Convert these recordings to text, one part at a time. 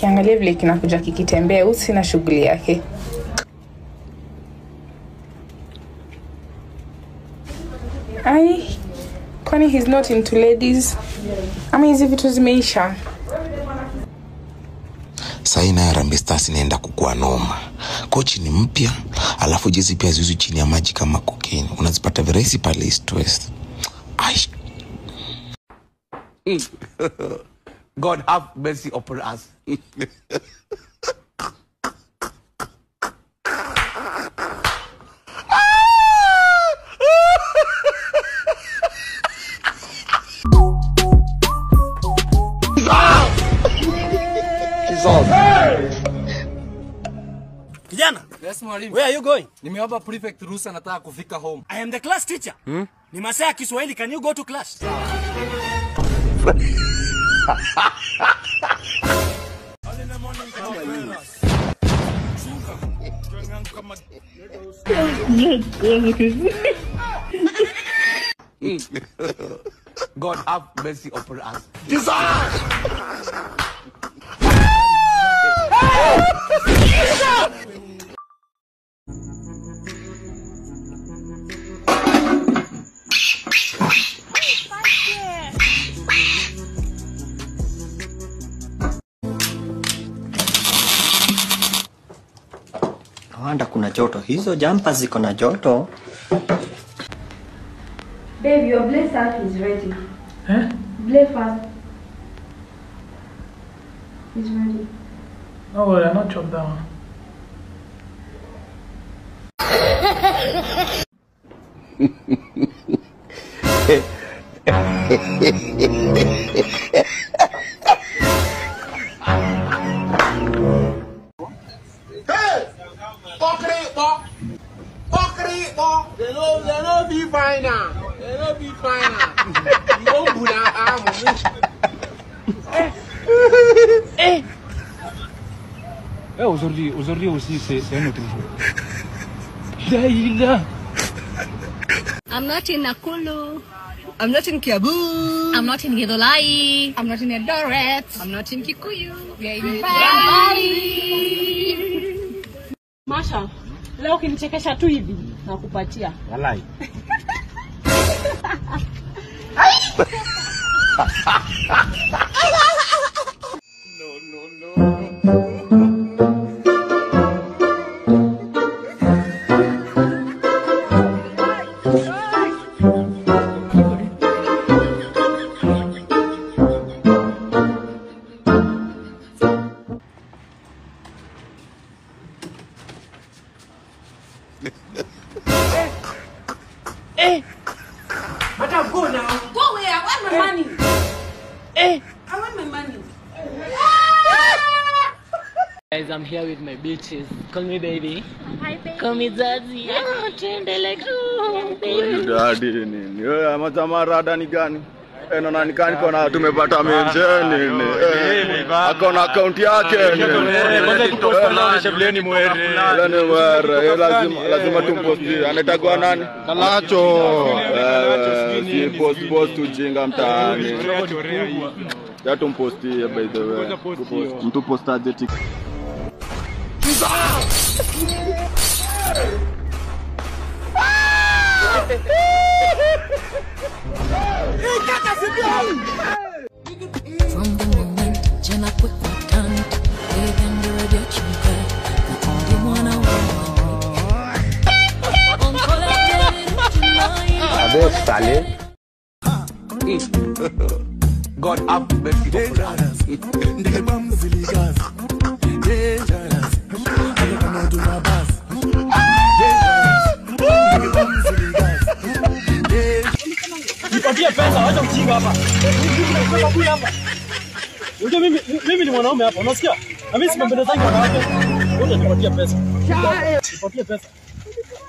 Akiangalia vile kinakuja kikitembea, usi na shughuli yake. Ai, kwani he's not into ladies? Ama hizi vitu zimeisha? Sahi nayo Harambee Stars inaenda kukua noma. Kochi ni mpya, alafu jezi pia ziuzu chini ya maji kama cocaine. Unazipata virahisi pale East West. Ai. God have mercy upon us. Kijana. Yes, mwalimu. Where are you going? Nimeomba prefect ruhusa, nataka kufika home. I am the class teacher. Ni masaa ya Kiswahili, can you go to class? God have mercy upon us. Wanda kuna joto, hizo jampa ziko na joto. Babe, your breakfast is ready. Eh? Breakfast is ready. No worry, I'm not chopped down. Aujourd'hui aussi, c'est un autre jour. Daïla. I'm not in Nakuru. I'm not in Kiambu. I'm not in Githurai. I'm not in Eldoret. I'm not in Kikuyu. We are in Bali. Masha, leo ukinichekesha tu hivi nakupatia. Walai. No, no, no. Eh. Madam, go now. Go where? I want my money. Eh. I want my money. Guys, I'm here with my bitches. Call me baby. Hi, baby. Call me daddy. Ah, tuendele tu. Baby. Daddy nini? Wewe ama rada ni gani? Naona ni kani kona tumepata mention nini? Ako na account yake nini? Ni mwere. Lazima tumposti. Anaitwa nani? Kalacho. Si post ujinga mtaani. Ya tumposti by the way. Mtu postaje tik. From the moment jana kwekutana Abe God have mercy upon us. Nipatie pesa, wacha ujinga hapa. Hapa. Unajua mimi ni mwanaume hapa, unasikia? Na mimi sipembelezangi wanawake. Wewe nipatie pesa. Nipatie pesa.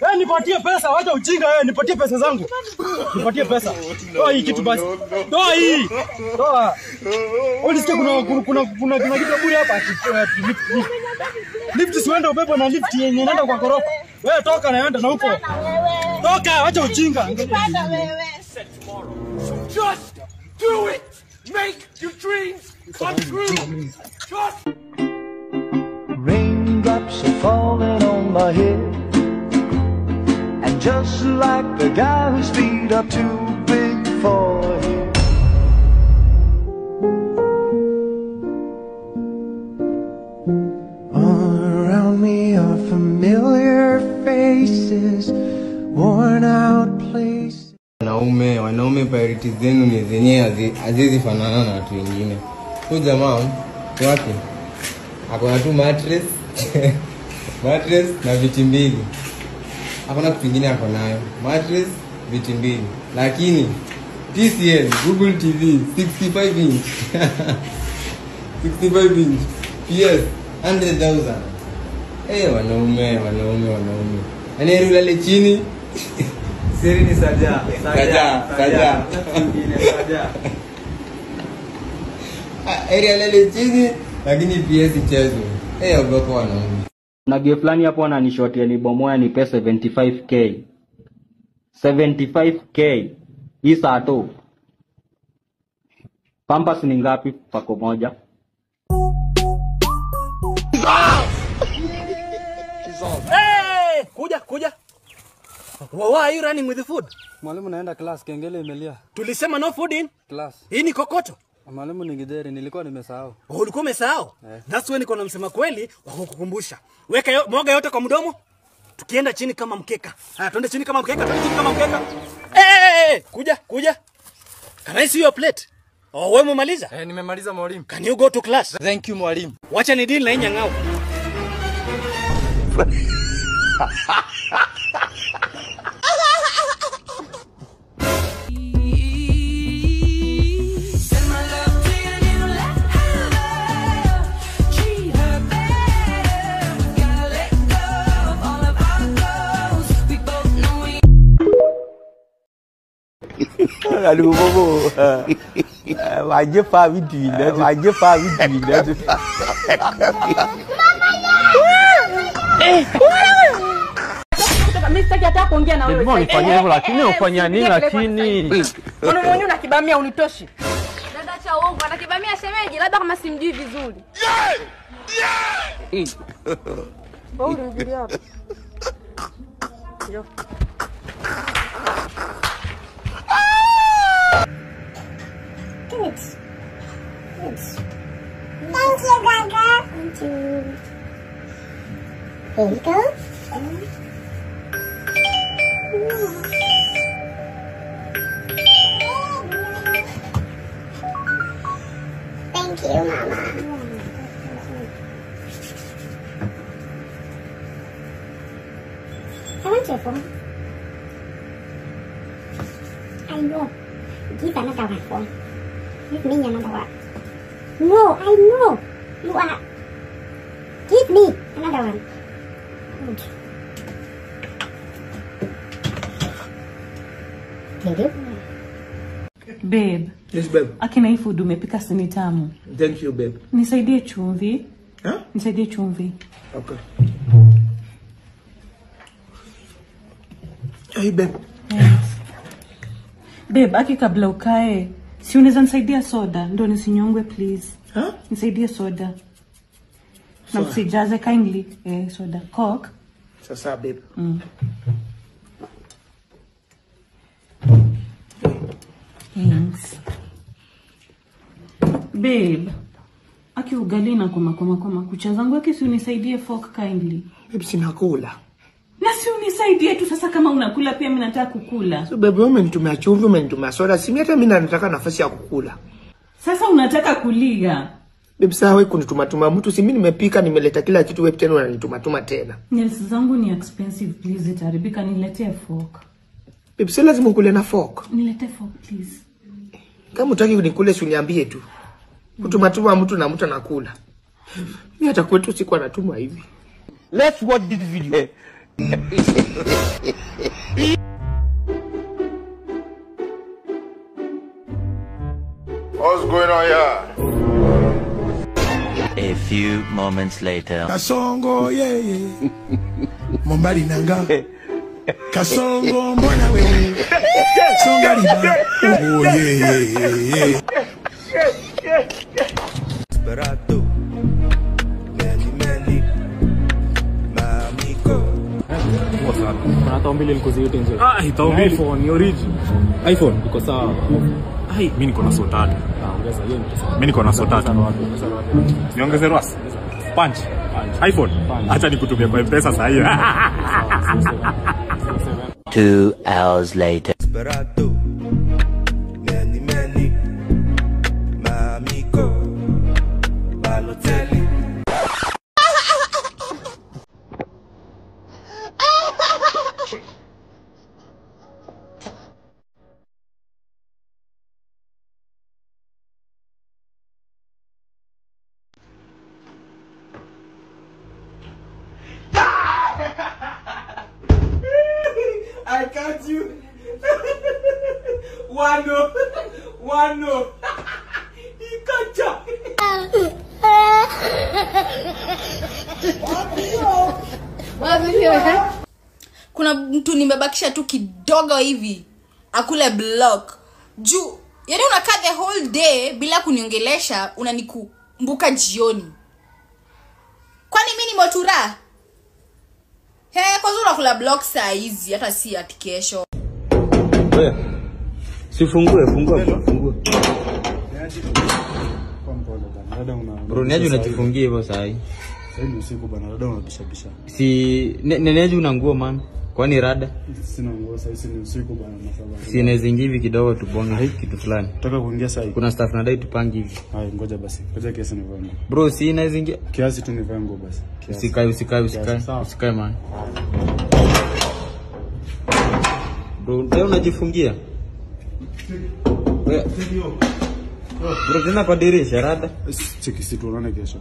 Wewe nipatie pesa, wacha ujinga wewe, nipatie pesa zangu. Nipatie pesa. Toa hii kitu basi. Toa hii. Toa. Unasikia kuna kitu bure hapa. Lift siwende upepo na lift yenye inaenda kwa gorofa. Wewe toka na enda na huko. Toka, wacha ujinga. Wewe. Just do it. Make your dreams come true. Just Just like the guy whose feet are too big for him. All around me are familiar faces, worn out places. Wanaume priority zenu ni zenyewe hazizi fanana na watu wengine. Huyu jamaa wake akona tu mattress mattress na viti mbili. Hakuna kitu kingine ako nayo. Mattress, viti mbili. Lakini TCL Google TV 65 inch. 65 inch. PS 100,000. Wanaume. Yaani ulale chini. Siri ni saja. Saja. Eri alale chini lakini PS ichezwe. Ogopa wanaume. Na game fulani hapo ananishotia nibomoa nipe 75k. 75k. Hii saa tu. Pampers ni ngapi pako moja? Hey, kuja. Why are you running with the food? Mwalimu, naenda class, kengele imelia. Tulisema no food in class. Hii ni kokoto. Mwalimu, ni gideri, nilikuwa nimesahau. Oh, ulikuwa umesahau? That's when niko na msema kweli wa kukukumbusha. Weka mwaga yote kwa mdomo. Tukienda chini kama mkeka. Haya, twende chini kama mkeka, Hey, kuja. Can I see your plate? Oh, wewe umemaliza? Nimemaliza mwalimu. Can you go to class? Thank you mwalimu. Wacha ni deal na hii nyang'au. Alubobo waje fa widi na Mimi sitaki hata kuongea na wewe. Mbona unifanyia hivyo lakini unafanya nini lakini? Mbona mwenyewe unakibamia unitoshi? Dada cha uongo anakibamia shemeji labda kama simjui vizuri. Bora uingilie hapo. Yo. Good. Good. Thank you, Gaga. Thank you. Here you go. Thank you, Mama. I want your phone. I know. Give another one phone. Give me another one. No, I know. You are. Give me another one. Good. Thank you. Babe. Yes, babe. Akina hii food umepika si ni tamu. Thank you, babe. Nisaidie chumvi. Huh? Nisaidie chumvi. Okay. Hey, babe. Yes. Babe, aki kabla ukae, si unaweza nisaidia soda ndio nisinyongwe please. Huh? Nisaidie soda. Na usijaze kindly. Soda. Coke. Sasa babe. Thanks. Babe, aki ugali na koma kucha zangu aki si unisaidie fork kindly. Babe, sinakula. Na si unisaidie tu sasa kama unakula pia mimi nataka kukula. So babe, wewe umenitumia chumvi, umenitumia soda, si mimi hata mimi nataka nafasi ya kukula. Sasa unataka kuliga. Babe, sawa wewe kunituma mtu, si mimi nimepika, nimeleta kila kitu, wewe tena unanituma tena. Nails zangu ni expensive please, itaharibika, niletee fork. Babe, si lazima ukule na fork. Niletee fork please. Kama hutaki nikule si uniambie tu. Kutumatuma mtu na mtu anakula. Mimi hata kwetu siku anatuma hivi. Let's watch this video. What's going on here? A few moments later. Kasongo, yeah, yeah. Mombali nanga. Kasongo, mbona we. Songa liba. Oh, yeah, yeah, yeah. Desperado. Meli, meli. Mamiko. 2,000 nikuziyote nje. Ah, 2,000. iPhone ni original. iPhone iko sawa. Ai, mimi niko na so 3. Ah, ongeza hiyo ni pesa. Mimi niko na so 3. Niongeze rwas. Punch. iPhone. Acha nikutumie kwa M-Pesa saa hii. 2 hours later. Desperado, many, many, Mamiko, Balotelli. I can't you. One no. One no. You can't. Kuna mtu nimebakisha tu kidogo hivi akule block juu, yani unakaa the whole day bila kuniongelesha, unanikumbuka jioni. Kwani mimi ni motura? He, kwanza unakula block saa hizi, hata si ati kesho. Wewe. Sifungue, fungua, fungua. Bro, niaje unajifungia hivyo saa hii? Sasa ni usiku bana, rada unabisha bisha. Si neneje una nguo man? Kwani rada? Sina nguo sasa, ni usiku bana masaa. Si inaweza ingia hivi kidogo tubonge kitu fulani. Nataka kuingia sasa. Kuna staff nadai tupange hivi. Hai, ngoja basi. Ngoja kiasi nivae nguo. Bro, si inaweza ingia kiasi tu nivae nguo basi. Kiasi. Usikae, usikae, usikae. Usikae man. Bro, leo unajifungia? Wewe. Bro, tena kwa dirisha rada. Cheki, si tuonane kesho.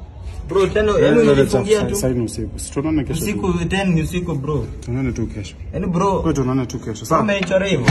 Bro, tena yaani unajifungia tu. Sasa ni usiku. Si tuonane kesho. Usiku 10 ni usiku bro. Tuonane tu kesho. Yaani bro, wewe tuonane tu kesho. Sawa. Umeichora hivyo.